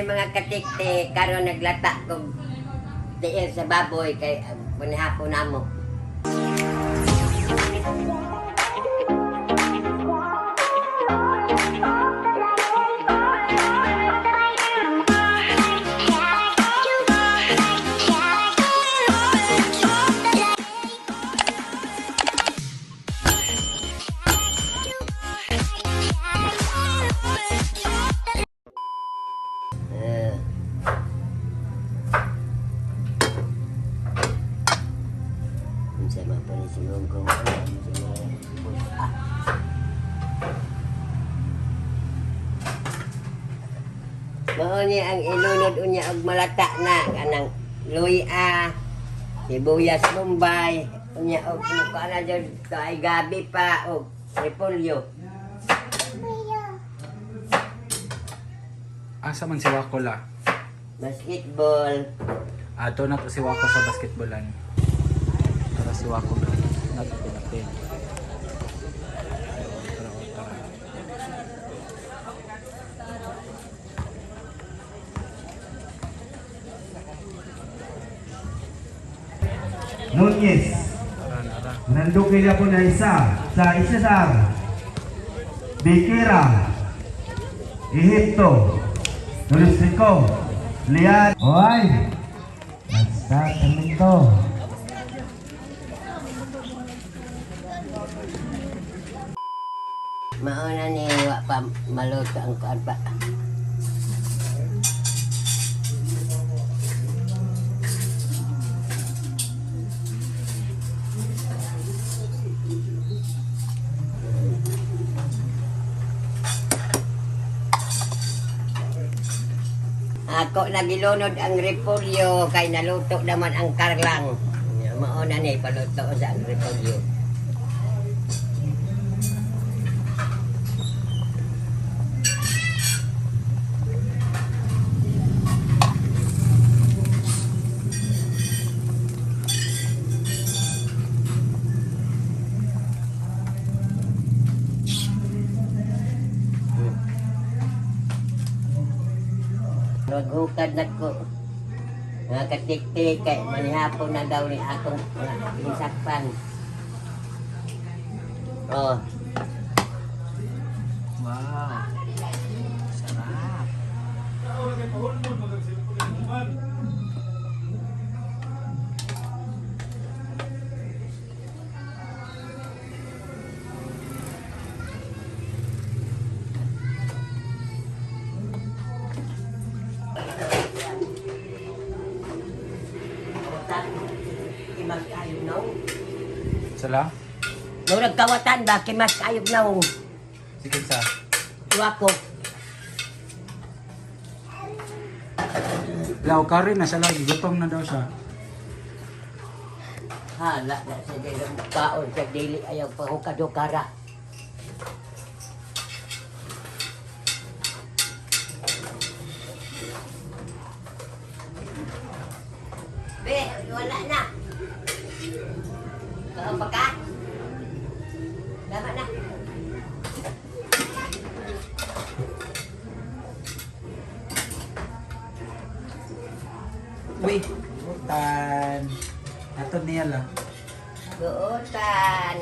Mga katiktik, karon naglata kog tiil sa baboy kay panihapon namo. Eh. Unsa man pa ni si Gonggong, unsa man ah. Mao ni ang ilunod unya og malata na kanang luya, sibuyas Bombay, unya og kuan na jud to ay gabi pa og repolyo. Asa man si Wako la? Basketball. Ato na to si Wako sa basketballan. Tara si Wako na. Nato natin. Tara, tara. Nunez. Tara, tara. Nandukil po na isa sa SSR. Bikira. Ehipto. Tulistico. Lian. Oy. Basta to. Mao na ni wa pa maluto ang kuan pa. Ako nagilunod ang repolyo kay naluto naman ang karlang. Mao na ni paluto sa ang repolyo. Naghukad na ko. Mga katiktik kay manihapon na daw ni akong mga insakpan. Oh, Wow. Sarap. kawatan. Kimas kayog naong. Sala? Murag kawatan ba kimas kayog naong. Sige sa. Tuwa ko. Law kari na siya lagi. Gutom na daw siya. Hala na sa dili kaon sa dili ayaw pa hukad-hukara. Be, wala na. Kaon pa ka? Tama na. Uy. Butan. Ato niya la. Buotan.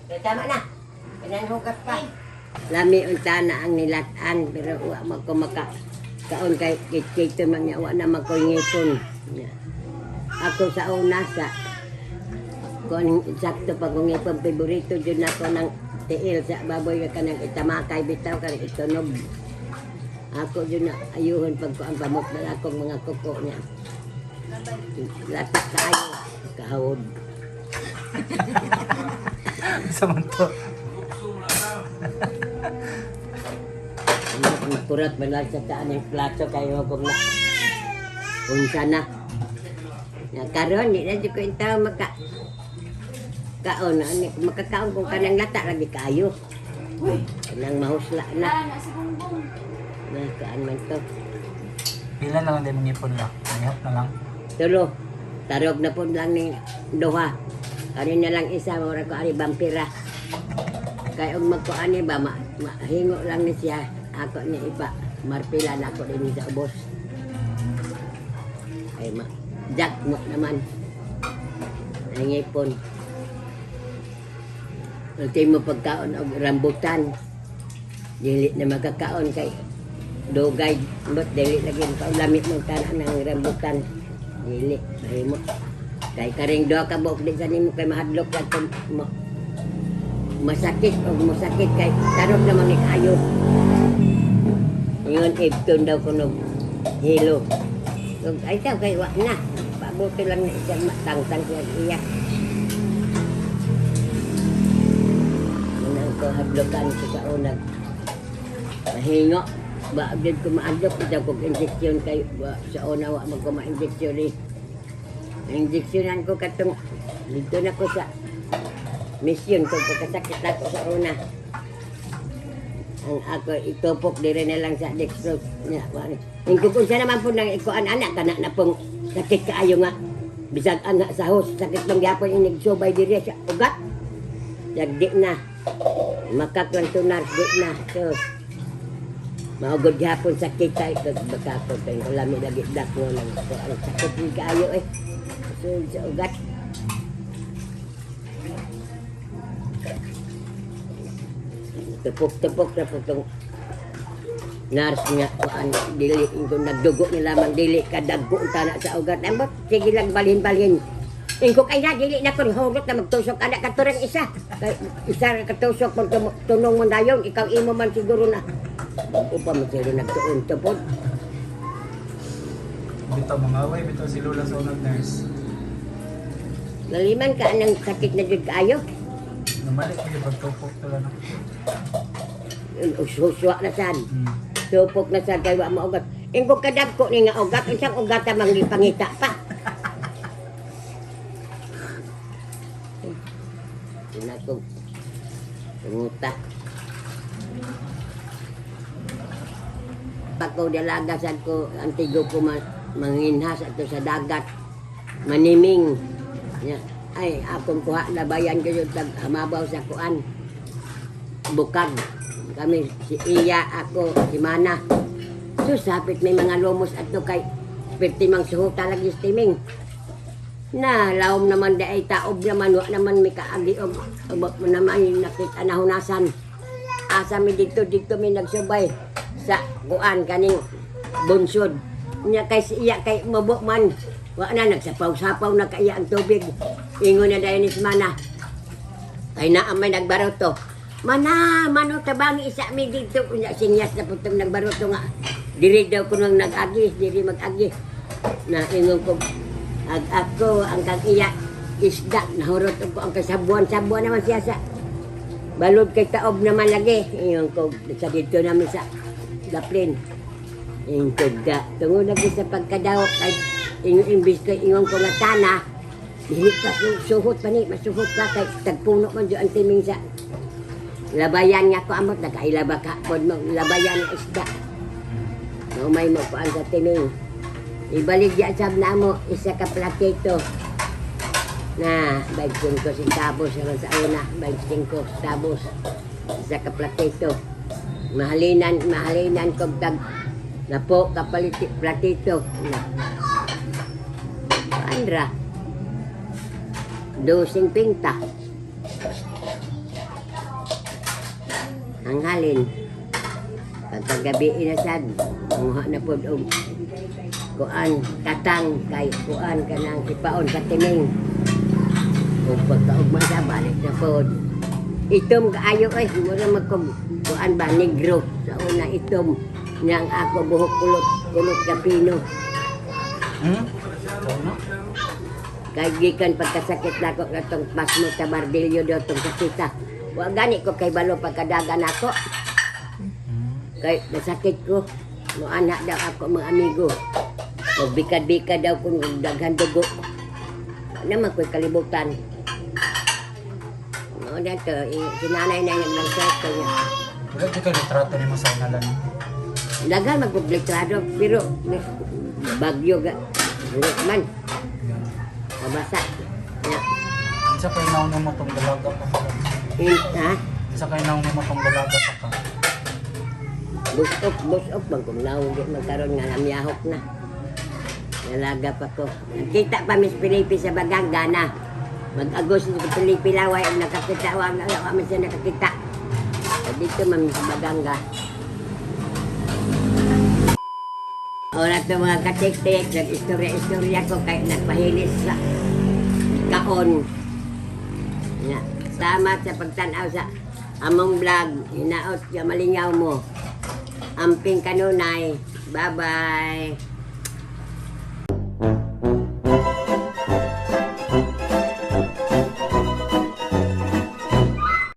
Eh, tama na. Pinanhugas pa. Lami unta na ang nilatan pero wa man ko maka kaon kay kito man niya wa na man ko ngipon. Nya. Ako sa una sa kung sakto pag kong ngipon favorito jud nako ng tiil sa baboy nga kanang itamakay bitaw kanang itunog. Ako jud na ayuhon pag ko ang pamot na akong mga kuko niya. Lata kaayo kahawod. Sa man to. Ano kung kurat man lang sa taan ng plato kayo kung na unsa na. Na karon di na jud ko intaw maka kaon ani makakaon kung kanang lata lagi kaayo. Kanang mahusla na. Na si Bongbong. Na kaan man to. Pila na lang din mong ipon la. Manihap na lang. Tulo. Tarog na po lang ni duha. Ani na lang isa mura ko ani vampira. Kay og magkuan ni ba mahingo lang ni siya ako ni ipa marpila na ako din sa ubos. Ay ma jack mo naman. Ay ngipon. Ultimo pagkaon og rambutan. Dili na magkakaon kay dugay but dili lagi makaon lami mo tanan ng rambutan. Dili mahimo. Kay karing duha ka buok di sa nimo kay mahadlok lang kung masakit o masakit kay tarok naman ni kaayo. Ingon ibton daw kuno hilo. Ug ay taw kay wa na. Pabuti lang na isang matangtang siya iya. Unang ko hadlokan ko sa unag. Mahingo. Ba gyud ko maadlok daw kog injection kay wa, sa una wa man ko ma-injection eh. Injeksyonan ko katong dito na ko sa mission ko pagkasakit ako sa una. Ang ako itupok dire na lang sa dextrose niya. Ingko kung siya naman po nang ikuan anak kana na pong sakit kaayo nga. Bisag anak sa host, sakit bang gyapon inig subay dire sa ugat. Yag di na. Makak lang tunar di na. So, maugod gyapon sakit ay kag baka ko kay lami lagi dak mo nang ko ang sakit ni kaayo eh. So, sa ugat. Tupok-tupok na po itong nurse nga kuan dili ingkong nagdugo ni lamang dili kadagko ang tana sa ugat ambot sige lang balhin-balhin ingko kay na dili na kon hurot na magtusok ana katurang isa kay isa ra katusok man tunong man dayon ikaw imo man siguro na bago pa man sila nagtuon tupod. Bitaw mga away, bitaw si Lola sa unag nurse. Laliman ka anang sakit na jud kaayo. Namalik ko yung pagtupok tula no. Uswa na sad. Tupok na sad kay wa maugat. Ingko kadagko ni nga ugat unsang ugat ang gipangita pa. Nako. Tunguta. Pagko dalaga sad ko antigo ko manginhas ato sa dagat. Maniming. Ya. Ay, akong kuha labayan kayo tag hamabaw sa kuan. Bukag. Kami si Iya, ako, si Mana. So sapit may mga lumos ato kay perti mang suhota lagi sa timing. Na laom naman di ay taob naman wa naman may kaagi og abot mo naman nakita na hunasan. Asa mi dito dito mi nagsubay sa kuan kaning bunsod. Nya kay si iya kay mabok man. Wa na nagsapaw-sapaw na kaya ang tubig. Ingon na dayon ni si Mana. Kay naa may nagbaroto. Mana, mano tabang isa mi dito. Unya sinyas na putong nagbaroto nga. Diri daw ko nang nag-agi, diri mag-agi. Na ingon ko ag ako ang kang iya isda nahurot ko ang kasabuan-sabuan naman siya sa balod kay taob naman lagi. Ingon ko sa dito namin sa Daplin. Ingon ko ga tungod lagi sa pagkadawok kay ingon imbis kay ingon ko nga tana dili pa suhot pa ni masuhot pa kay tagpuno man jud ang timing sa labayan nga ko amot nakailaba ka pod mo labayan nga isda. Maumay mo kuan sa timing. Ibalik ya sab na mo isa ka platito na 25 centavos naman sa una, 25 centavos isa ka platito. Mahalinan, mahalinan kog tag napo kapalit platito na. Andra. Dosing pinta. Ang halin. Pagkagabi na sad, muha na pod og kuan katang kay kuan kanang ipaon sa timing. Ug pagkaugma sa balik na pod. Itom kaayo ay mura magkog kuan ba negro sa una itom niyang ako buhok kulot kulot ka pino. Sa una? Kay gikan pagkasakit nako katong pasmo sa bardilyo daw tong sakita. Wa gani ko kay balo pagkadagan nako. Kay nasakit ko. Moana daw ako mga amigo. O bikad-bikad daw kung daghan dugo. Wa naman ko'y kalibutan. Mao na to, si nanay na naglang niya. Wala di ka litrato nimo sa una lang. Daghan magpublikado pero bagyo ga. Hurot man, Yan. kabasa. Ya. Unsa pa inauna mo tong dalaga pa? Ha? Isa kay nang nimo tong dalaga pa ka. Busok, busok bang kung nawag magkaroon nga namyahok na. Nalaga pa ko. Nagkita pa Miss Felipe sa Baganga na. Mag-agos ni Felipe Laway ang nakakita. Wa na wa man siya nakakita. So, dito ma'am sa Baganga. Ora to mga katik-tik, nag-istorya-istorya ko kay nagpahilis sa kaon. Nga. Salamat sa pagtanaw sa among vlog. Hinaot ya malingaw mo. Amping kanunay. Bye-bye.